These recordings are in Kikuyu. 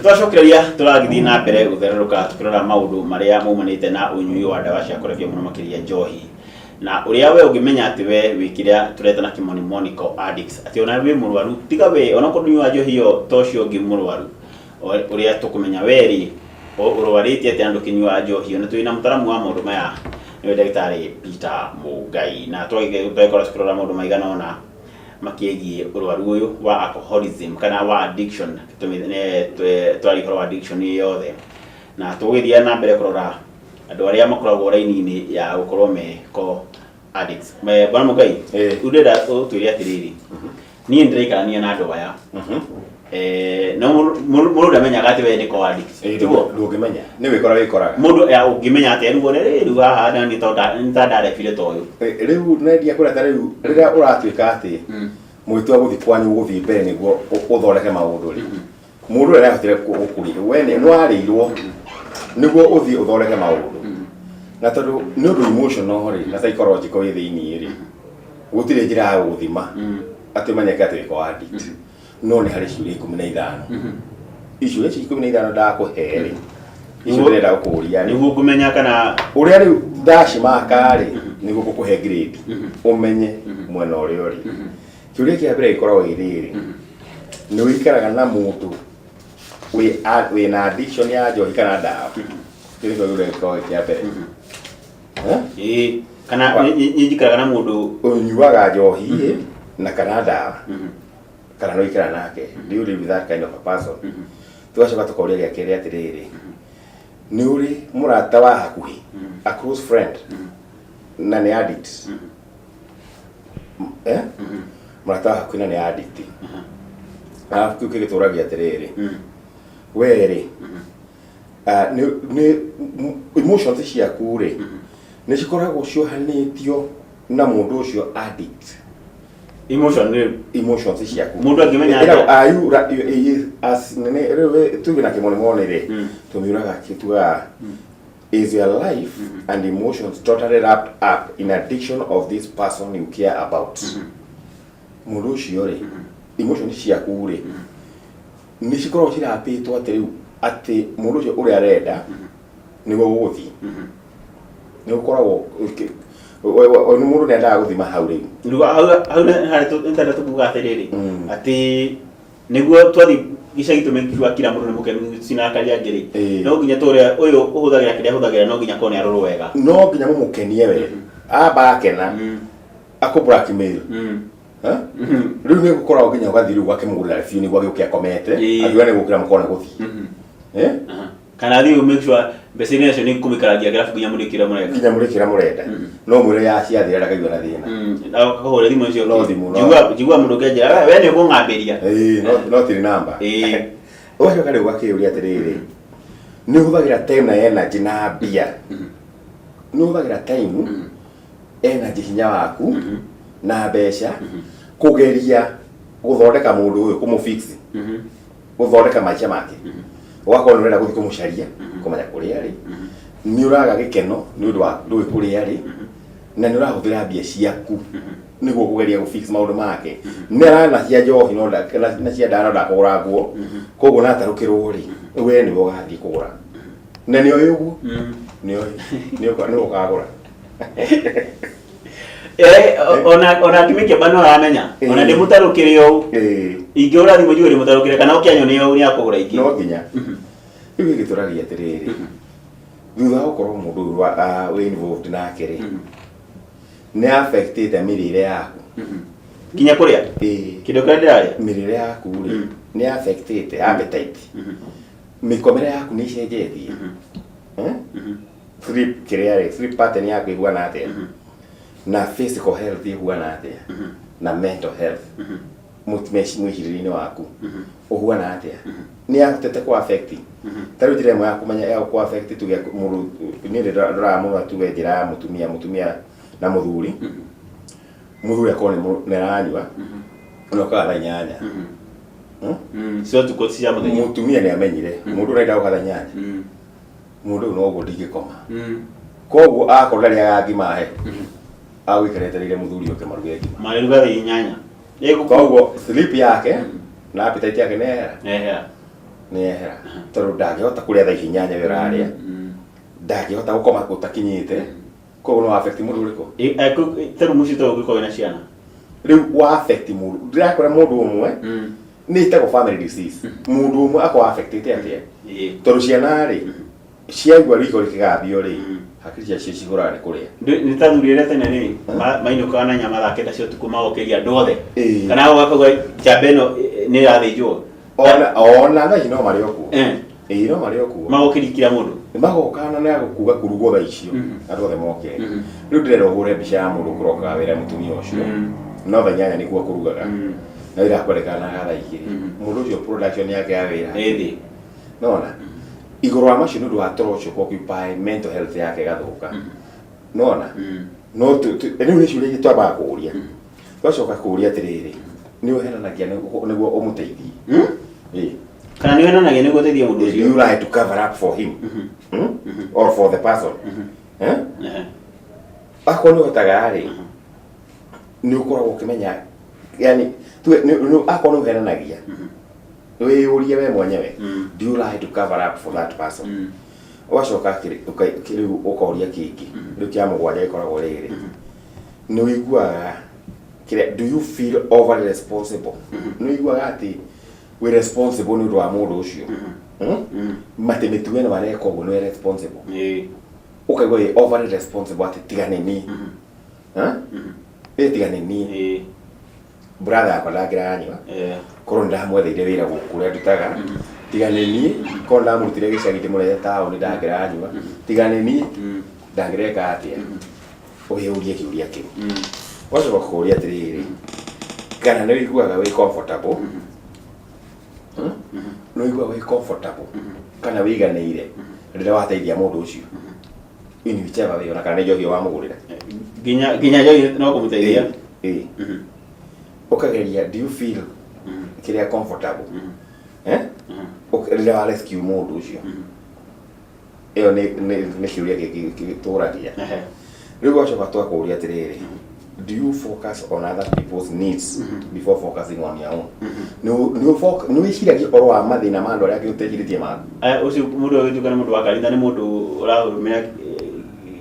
Twacokereria tũragĩthiĩ na mbere gũthererũka tũkĩrora maũndũ marĩa maumanĩte na ũnyui wa ndawa cia kũrebia mũno makĩria njohi, na ũrĩa we ũngĩmenya atĩ we wĩ kĩrĩa tũreta na kĩmonimoni co addicts, atĩ ona wĩ mũrwaru tiga we onakorwo ndũnyuaga njohi ĩyo ta ũcio ũngĩ mũrwaru, ũrĩa tũkũmenya we rĩ ũrwarĩte atĩa na ndũkĩnyuaga njohi ĩyo. Na twĩ na mũtaramu wa maũndũ maya nĩwe ndagĩtarĩ Peter Mũngai, na twagĩkorwo tũkĩrora maũndũ maigana ũna makĩgiĩ ũrwaru ũyũ wa alcoholism kana wa addiction. Twaria ũhoro wa addiction ĩ yothe, na tũgũgĩthiĩ na mbere kũrora andũ arĩa makoragwo raini-inĩ ya gũkorwo me co addicts. Bwana Mũngai, rĩu ndĩrenda ũtwĩre atĩrĩrĩ, niĩ nĩndĩraikarania na andũ aya, no mũndũ ndamenyaga atĩ we nĩ co addict, tiguo? Ndũngĩmenya, nĩ wĩkora wĩkoraga. Mũndũ ũngĩmenya atĩa rĩu wone rĩu haha na niĩ nĩ ta ndarebire ta ũyũ? Rĩu nendia kũrĩa ta rĩu rĩrĩa ũratuĩka atĩ mũgĩtua gũthiĩ kwanyu gũthiĩ mbere nĩguo ũthondeke maũndũ rĩ, mũndũ ũrĩa arahotire gũkũria we nĩ warĩirwo nĩguo ũthiĩ ũthondeke maũndũ, na tondũ nĩ ũndũ emotional rĩ na psychological wĩ thĩiniĩ rĩ, gũtirĩ njĩra ya gũthima atĩ ũmenyeke atĩ wĩ co addict, no nĩ harĩ ciũria 15. Icio ici 15 ndakũhe rĩ, icio ndĩrenda gũkũria rĩ, nĩguo ngũmenya kana ũrĩa rĩu ndacimaka rĩ, nĩguo ngũkũhe grade ũmenye mwena ũrĩa ũrĩ. Kĩũria kĩa mbere gĩkoragwo gĩ rĩrĩ: nĩ ũikaraga na mũndũ wĩna addiction ya njohi kana ndawa? Kĩu nĩkĩo kĩũria gĩkoragwo gĩ kĩa mbere. Eh? Ĩĩ, kana nĩ njikaraga na mũndũ ũnyuaga njohi ĩ, na kana ndawa, kana no ikara nake? Do you live with that kind of a person? Tũgacoka tũkoria gĩa kerĩ atĩrĩrĩ, nĩ ũrĩ mũrata wa hakuhĩ, a close friend, na nĩ addict? Eh? Mũrata wa hakuhĩ na nĩ addict. Arabu kĩu kĩgĩtũragia atĩrĩrĩ, we rĩ, nĩ emotions ciaku rĩ, nĩ cikoragwo ciohanĩtio na mũndũ ũcio addict? Emotion nĩ Emotions ciaku. Mũndũ angĩmenya Ĩragwo, atĩa? Are you as nene rĩu tuge na kĩmonimoni rĩ, tũmiuraga tugaga, is your life and emotions totally wrapped up in addiction of this person you care about? Mũndũ ũcio rĩ, emotions ciaku rĩ, nĩ cikoragwo cirapĩtwo atĩ rĩu atĩ mũndũ ũcio ũrĩa arenda nĩguo gũgũthiĩ, nĩ gũkoragwo nĩ mũndũ nĩ endaga gũthima hau rĩu. Rĩu hau nĩ harĩa nĩtenda tũkuga atĩrĩrĩ, atĩ nĩguo twathiĩ gĩcagi tũmake kila mũndũ nĩ mũkenu cinakaria angĩ rĩ, no nginya tũrĩa ũyũ ũhũthagĩra kĩrĩa ahũthagĩra, no nginya korwo nĩ arorwo wega. No nginya mũmũkenie we, amba akena, akũ blackmail. Eh? Rĩu nĩ gũkoragwo nginya ũgathiĩ rĩu ũgakĩmũgũrĩra biũ nĩguo agĩũke akomete, akiuga nĩ gũkĩra mũkorwo nĩ gũthiĩ. Eh? Aha. Kana thiĩ make sure mbeca iria nacio nĩ kũmĩkaragia kĩrabu nginya mũrĩkĩre mũreka. Nginya mũrĩkĩra mũrenda. No mwĩre ya ciathira ndakaigua na thĩna. Akahũra thimũ icio. No thimũ, Njigua mũndũ ũngĩanjĩra, "We nĩ ũkũng'ambĩria." Ĩĩ, no tiri namba. Ũgacoka rĩu ũgakĩũria atĩrĩrĩ, nĩ ũhũthagĩra time na energy na mbia? Nĩ ũhũthagĩra time, energy, hinya waku na mbeca kũgeria gũthondeka mũndũ ũyũ, kũmũfix, gũthondeka maica make? Ũgakorwo nĩ ũrenda gũthiĩ kũmũcaria, kũmenya kũrĩa arĩ, nĩ ũraga gĩkeno nĩ ũndũ wa ndũĩ kũrĩa arĩ, na nĩ ũrahũthĩra mbia ciaku nĩguo kũgeria gũ fix maũndũ make. Nĩ arana cia njohi no na cia ndawa no ndakũgũra nguo, koguo natarũkĩrwo rĩ, we nĩwe ũgathiĩ kũgũra, na nĩ oĩ ũguo, nĩ oĩ nĩwe ũkagũra. Ona akĩmĩkĩamba no aramenya ona ndĩmũtarũkĩre ũũ, ingĩhũra thimũ njigue ndĩmũtarũkĩre kana oke anyone ũũ, nĩ akũgũra ingĩ. No nginya rĩu gĩgĩtũragia atĩrĩrĩ, thutha wa gũkorwo mũndũ ũyũ wĩ involved nake rĩ, nĩ affectĩte mĩrĩre yaku? Nginya kũrĩa? Ĩĩ. Kĩndũ kĩrĩa ndĩrarĩa. Mĩrĩre yaku rĩ, nĩ affectĩte appetite? Mĩkomere yaku nĩ icenjetie? Eh? Sleep kĩrĩa rĩ, sleep pattern yaku ĩhuana atĩa? Na physical health ĩhuana atĩa? Na mental health, mwĩcirĩrie-inĩ waku ũhuana atĩa? Nĩ ahotete kũ affect? Ta rĩu njĩra ĩmwe ya kũmenya ya kũ affect, tuge mũndũ, niĩ ndoraga mũno, tuge njĩra ya mũtumia na mũthuri. Mũthuri akorwo nĩ aranyua na okaga thaa 8. Cia ũtukũ, cia mũthenya. Mũtumia nĩ amenyire mũndũ ũrenda gũka thaa 8, mũndũ ũyũ noguo ndingĩkoma. Koguo akorwo ndarĩaga ngima he agũikara etereire mũthuri oke maruge ngima. Marĩruga thaa 8. Koguo sleep yake na appetite yake nĩ yehera. Ehera. Nĩ yehera, tondũ ndangĩhota kũrĩa thaa ici 8 we ũrarĩa, ndangĩhota gũkoma ũtakinyĩte, koguo no affect mũndũ ũrĩkũ? Tarĩu mũciĩ ta ũngĩkorwo wĩna ciana. Rĩu wa affect mũndũ, ndĩrakora mũndũ ũmwe nĩ ĩtagwo family disease, mũndũ ũmwe akorwo affectĩte atĩa? Tondũ ciana rĩ, ciaigua riko rĩkĩgambio rĩ, hakiri ciacio cihũraga nĩ kũrĩa. Nĩ ta thuri ĩrĩa tene rĩ, mainũkaga na nyama thaa 9 cia ũtukũ magokĩria andũ othe. Kana gũgakauga njamba ĩno nĩ ĩrathĩnjwo. Ona thaa ici no marĩ o kuo. Ĩĩ, no marĩ o kuo. Magokĩria kila mũndũ. Magoka na nĩ kuga kũrugwo thaa icio, andũ othe moke. Rĩu ndĩrenda ũhũre mbica ya mũndũ ũkũrokaga wĩra, mũtumia ũcio, no thaa 8 nĩkuo kũrugaga, na wĩra akwendekanaga thaa 2. Mũndũ ũcio production yake ya wĩra ĩthĩ. Nona igũrũ wa macio, nĩ ũndũ wa toro ũcio occupy, mental health yake ĩgathũka. Nona no rĩu nĩ ciũria ingĩ twambaga kũũria. Twacoka kũũria atĩrĩrĩ, nĩ ũhenanagia nĩguo ũmũteithie? Ĩĩ. Kana nĩ wenanagia nĩguo ũteithie mũndũ Do ũcio? you lie to cover up for him, Or for the person, eh? Ehe. Akorwo nĩ ũhotaga rĩ, nĩ ũkoragwo ũkĩmenya, yani tuge akorwo nĩ ũhenanagia, wĩyũrie we mwenyewe, do you lie to cover up for that person? Ũgacoka rĩu ũkoria kĩngĩ, rĩu kĩa mũgwanja gĩkoragwo rĩrĩ, nĩ ũiguaga kĩrĩa, do you feel overly responsible? Nĩ ũiguaga atĩ wĩ responsible nĩ ũndũ wa mũndũ ũcio? Matĩ mĩtugo ĩno areka ũguo, nĩ wĩ responsible? Ũkaigua wĩ overly responsible atĩ tiga nĩ niĩ. Ĩ, tiga nĩ niĩ, brother yakwa ndangĩranyua, korwo nĩ ndamwetheire wĩra gũkũ ũrĩa ndutaga, tiga nĩ niĩ, korwo ndamũrutire gĩcagi ndĩmũrehe taũni, ndangĩranyua, tiga nĩ niĩ, ndangĩreka atĩa? Ũyũrie kĩũria kĩu. Ũgacoka kũũria atĩrĩrĩ, kana nĩ ũiguaga wĩ comfortable? Nĩ ũiguaga wĩ comfortable kana wĩiganĩire rĩrĩa wateithia mũndũ ũcio in whichever way, ona kana nĩ njohi wamũgũrĩra? Nginya njohi no kũmũteithia. Ĩĩ. Ũkageria, do you feel kĩrĩa comfortable, eh, rĩrĩa wa rescue mũndũ ũcio? Ĩyo nĩ kĩũria kĩngĩ tũragia. Rĩu gwacoka twakũria atĩrĩrĩ, do you focus on other people's needs before focusing on your own? Nĩ wĩciragia ũhoro wa mathĩna ma andũ arĩa angĩ ũtecirĩtie maku? Aya, ũcio mũndũ agĩtuĩka nĩ mũndũ wa kanitha, nĩ mũndũ ũrahũmĩra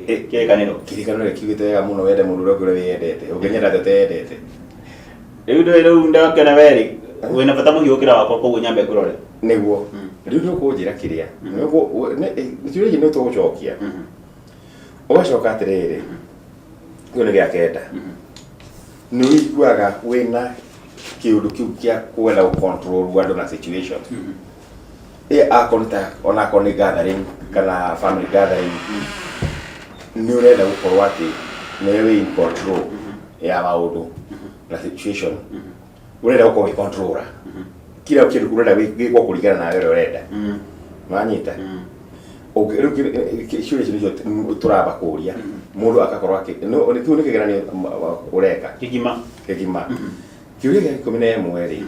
kĩrĩkanĩro. Kĩrĩkanĩro kiugĩte wega mũno, wende mũndũ ũrĩa ũngĩ ũrĩa wĩyendete. Ũngĩnyenda atĩa ũteyendete? Rĩu ndũĩ, rĩu ndakena werĩ wĩna bata mũhiũ gũkĩra wakwa, koguo nyambe ngũrore. Nĩguo rĩu nĩ ũkũnjĩra kĩrĩa kĩũria gĩkĩ nĩ tũgũcokia. Ũgacoka atĩrĩrĩ, kĩu nĩ gĩa kenda, nĩ ũiguaga wĩna kĩũndũ kĩu kĩa kwenda gũ-control andũ na situation ĩ, akorwo nĩ ta ona akorwo nĩ gathering kana family gathering, nĩ ũrenda gũkorwo atĩ nĩwe wĩ in control ya maũndũ na situation, ũrenda gũkorwo wĩ controller, kila kĩndũ ũrenda gĩkwo kũringana nawe ũrĩa ũrenda. Wanyita? Rĩu ciũria icio nĩcio tũramba kũria mũndũ agakorwo akĩ kĩu nĩ kĩgeranio ũreka. Kĩgima. Kĩgima. Kĩũria gĩa 11 rĩ,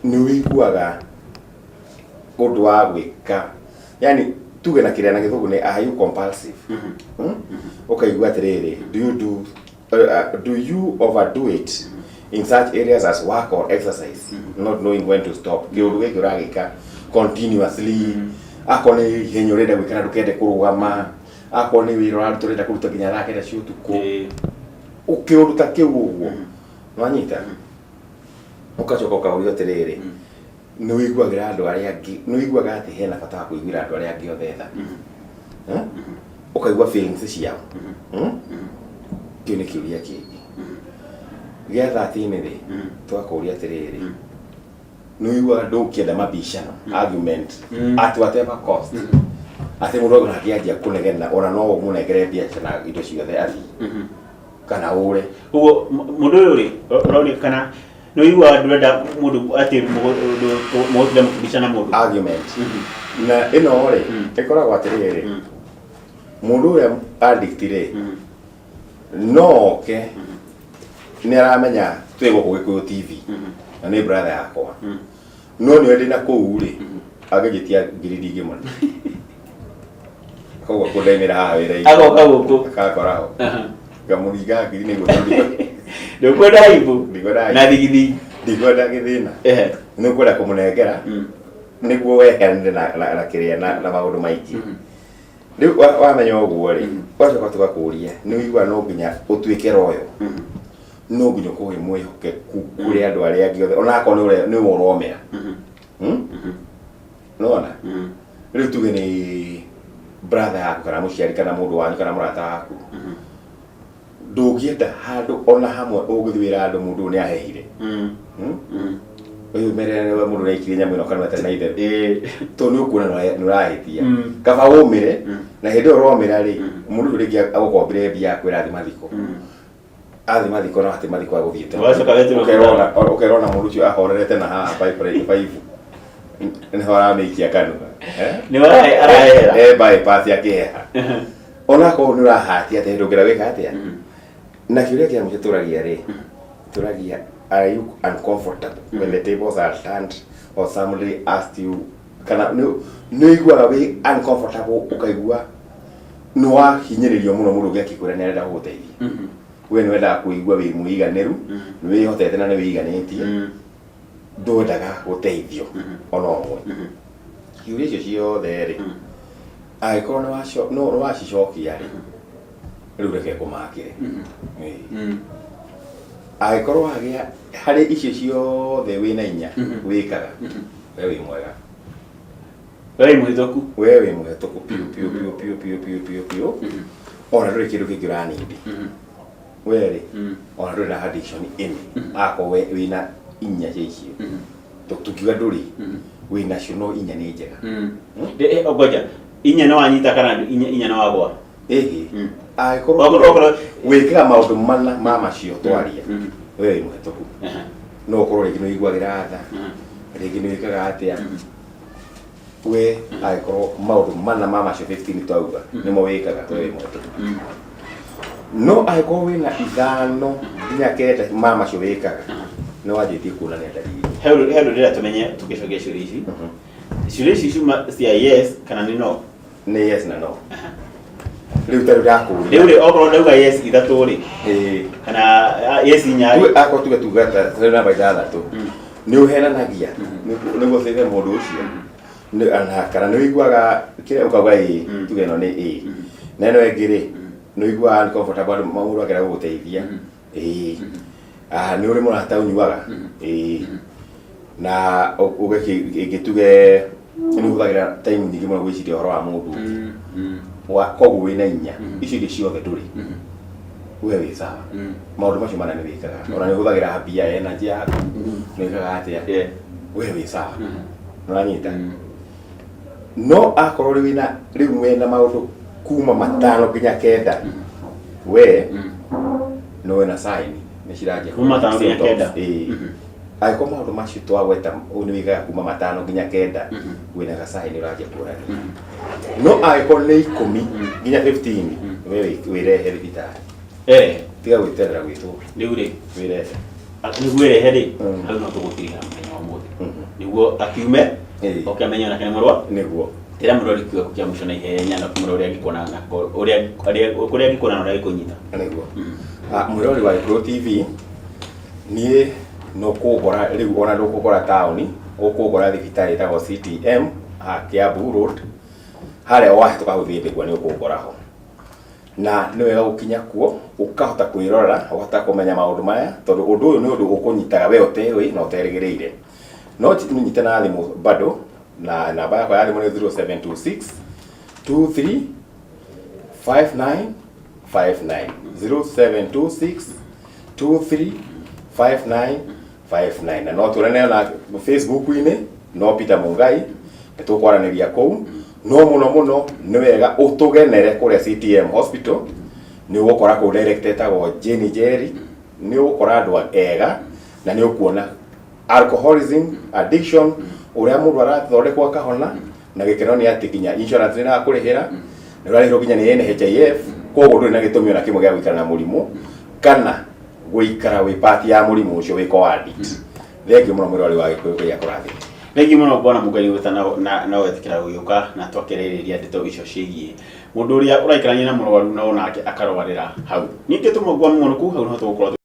nĩ ũiguaga ũndũ wa gwĩka, yani tuge na kĩrĩa na Gĩthũngũ nĩ "Are you compulsive?" Ũkaigua atĩrĩrĩ, do you overdo it in such areas as work or exercise, not knowing when to stop? Kĩũndũ gĩkĩ ũragĩka continuously, akorwo nĩ ihenya ũrenda gwĩka na ndũkende kũrũgama, akorwo nĩ wĩra ũraruta ũrenda kũruta nginya thaa 9 cia ũtukũ, kĩũndũ ta kĩu ũguo. Nwanyita? Ũgacoka ũkaũrio atĩrĩrĩ, nĩ ũiguagĩra andũ arĩa angĩ, nĩ ũiguaga atĩ hena bata wa kũiguĩra andũ arĩa angĩ othe tha? Eh? Ũkaigua feelings ciao? Kĩu nĩ kĩũria kĩngĩ. Gĩa 13 rĩ, twakũria atĩrĩrĩ, nĩ ũiguaga ndũkĩenda mabicano, argument, at whatever cost, atĩ mũndũ ona angĩanjia kũnegena, ona no ũmũnengere mbia na indo ciothe athiĩ kana ũre? Ũguo mũndũ ũyũ rĩ, ũroneka kana nĩ ũiguaga ndũrenda mũndũ atĩ mũgũtinda mũkĩbicana mũndũ. Argument na ĩno rĩ, ĩkoragwo atĩrĩrĩ, mũndũ ũrĩa addict rĩ, no oke nĩ aramenya twĩ gũkũ Gĩkũyũ TV na nĩ brother yakwa, no nĩ ndĩ na kũu rĩ, angĩnjĩtia ngiri ndingĩmũne, koguo kũndaimĩra haha wĩra-inĩ. Agoka gũkũ. Akakora ho. Ngamũringa ngiri nĩguo Ndũkwenda aibu. Ndikwenda aibu. Na thigithigi. Ndikwenda gĩthĩna. Nĩ ũkwenda kũmũnengera. Nĩguo weheranire na kĩrĩa na maũndũ maingĩ. Rĩu wamenya ũguo rĩ, ũgacoka tũgakũria, nĩ ũiguaga no nginya ũtuĩke royo, no nginya ũkorwo wĩ mwĩhokeku kũrĩ andũ arĩa angĩ othe, ona akorwo nĩwe ũromera? Hmm? Nĩwona, rĩu tuge nĩ brother yaku kana mũciari kana mũndũ wanyu kana mũrata waku, ndũngĩenda handũ ona hamwe ũgũthiĩ wĩra andũ mũndũ ũyũ nĩ ahehire. Hmm? Ũyũ mere nĩwe mũndũ ũraikirie nyamũ ĩno kanua ĩtarĩ na itherũ, tondũ nĩ ũkuona nĩ ũrahĩtia. Kaba ũmĩre, na hĩndĩ ĩyo ũromĩra rĩ, mũndũ ũcio rĩngĩ agũkombire mbia akwĩra athi mathiko, athi mathiko, no atĩ mathiko agũthiĩte. Ũgacoka wetĩrwo. Ũkerona mũndũ ũcio ahorerete na haha pipe nĩho aramĩikia kanua. Eh? Nĩwe arahehera. Eh, bypass akĩheha, onakorwo nĩ ũrahatia atĩ ndũngĩra gwĩka atĩa. Na kĩũria kĩa mũico tũragia rĩ, tũragia, are you uncomfortable when the tables are turned or somebody asked you, kana nĩ ũiguaga wĩ uncomfortable, ũkaigua nĩ wahinyĩrĩrio mũno, mũndũ ũngĩ akĩkwĩra nĩ arenda gũgũteithia? We nĩ wendaga kũigua wĩ mũiganĩru, nĩ wĩhotete na nĩ wĩiganĩtie, ndwendaga gũteithio ona ũmwe. Ciũria icio ciothe rĩ, angĩkorwo nĩ wacicokia rĩ, rĩu reke kũmakĩre. Ĩĩ. Angĩkorwo wagĩa harĩ icio ciothe wĩna inya wĩkaga, we wĩ mwega. We wĩ mũhĩtũku. We wĩ mũhetũku piũ piũ piũ piũ piũ piũ piũ piũ. Ona ndũrĩ kĩndũ kĩngĩ ũranindi we rĩ, ona ndũrĩ na addiction ĩnĩ, akorwo we wĩna inya cia icio. Tũkiuga ndũrĩ, wĩnacio, no inya nĩ njega. Ngoja, inya nĩ wanyita kana inya nĩ wagwa? Ĩhĩ. Angĩkorwo Okorwo wĩkaga maũndũ mana ma macio twaria, we wĩ mũhetũku. No ũkorwo rĩngĩ nĩ ũiguagĩra tha, rĩngĩ nĩ wĩkaga atĩa, we angĩkorwo maũndũ mana ma macio 15 twauga nĩmo wĩkaga, we wĩ mũhetũku. No angĩkorwo wĩna ithano nginya kenda ma macio wĩkaga, nĩ wanjĩtie kuonania dalili. He ũndũ ndĩrenda tũmenye tũgĩcokia ciũria ici. Ciũria ici ciuma cia yes kana nĩ no? Nĩ yes na no. Rĩu tarĩu ndakũria. Rĩu rĩ, okorwo ndauga yes ithatũ rĩ, kana yes inya rĩ? Akorwo tuge tuga ta rĩu namba ithathatũ, nĩ ũhenanagia nĩguo ũteithie mũndũ ũcio, kana nĩ ũiguaga kĩrĩa ũkauga ĩĩ, tuge ĩno nĩ ĩĩ, na ĩno ĩngĩ rĩ, nĩ ũiguaga uncomfortable andũ mũndũ akĩenda gũgũteithia? Ĩĩ. Ah, nĩ ũrĩ mũrata ũnyuaga? Ĩĩ. Na uge ĩngĩ, tuge nĩ ũhũthagĩra time nyingĩ mũno gwĩciria ũhoro wa mũndũ ũngĩ, wa koguo wĩna inya, icio ingĩ ciothe ndũrĩ, we wĩ sawa. Maũndũ macio mana nĩ wĩkaga, ona nĩ ũhũthagĩra mbia, energy yaku, nĩ wĩkaga atĩa, we wĩ sawa. Nĩũranyita? No akorwo rĩu wĩna, rĩu wĩna maũndũ kuma matano nginya kenda, we no wĩna sign nĩ ciranjia. Kuma matano nginya symptoms. kenda? Ĩĩ. Angĩkorwo maũndũ macio twagweta ũũ nĩ wĩkaga kuma matano nginya kenda, wĩna gasign ũranjia kuonania. No angĩkorwo nĩ 10 nginya 15, we wĩrehe thibitarĩ. Tiga gwĩterera gwĩtwo. Rĩu rĩ, Wĩrehe. Nĩguo ĩrehe rĩ, hau no tũgũtirĩra mũthenya wa ũmũthĩ, nĩguo akiume, oke amenye onake nĩ mũrwa. Nĩguo. Tĩra mũrori kiugo kĩa mũico na ihenya na kũmũra ũrĩa angĩkuona na ũrĩa kũrĩa angĩkuona na ũrĩa angĩkũnyita. Nĩguo. Ah, mwĩrori wa Gĩkũyũ TV, niĩ no kũngora rĩu, ona ndũkũngora taũni, ũkũngora thibitarĩ ĩtagwo CTM haha Kiambu Road, harĩa wahĩtũka hau Thĩndĩgua nĩ ũkũngora ho. Na nĩ wega gũkinya kuo ũkahota kwĩrora, ũkahota kũmenya maũndũ maya, tondũ ũndũ ũyũ nĩ ũndũ ũkũnyitaga we ũteũĩ na ũterĩgĩrĩire. No nyite na thimũ bado, na namba yakwa ya thimũ nĩ 0726 23 5959, 0726 23 5959. Na no tuonane na Facebook-inĩ, no Peter Mungai, nĩ tũkwaranĩria kũu. No mũno mũno nĩ wega ũtũgenere kũrĩa CTM Hospital. Nĩ ũgũkora kũu director etagwo Jane Njeri, nĩ ũgũkora andũ ega na nĩ ũkuona alcoholism, addiction, ũrĩa mũndũ arathondekwo akahona. Na gĩkeno nĩ atĩ nginya insurance nĩ ĩrakũrĩhĩra, nĩ ũrarĩhĩrwo nginya nĩ NHIF. Koguo ndũrĩ na gĩtũmi ona kĩmwe gĩa gũikara na mũrimũ kana gũikara wĩ part ya mũrimũ ũcio, wĩ co-addict. Thengiũ mũno, mwĩrori wa Gĩkũyũ, Ngai akũrathime. Thengiũ mũno, bwana Mũngai, gwĩta na wetĩkĩra gũgĩũka na twakĩrĩrĩria ndeto icio ciĩgiĩ mũndũ ũrĩa ũraikarania na mũrwaru na onake akarwarĩra hau. Ningĩ tũmwe kwa mũno kuu hau no tũgũkorwo.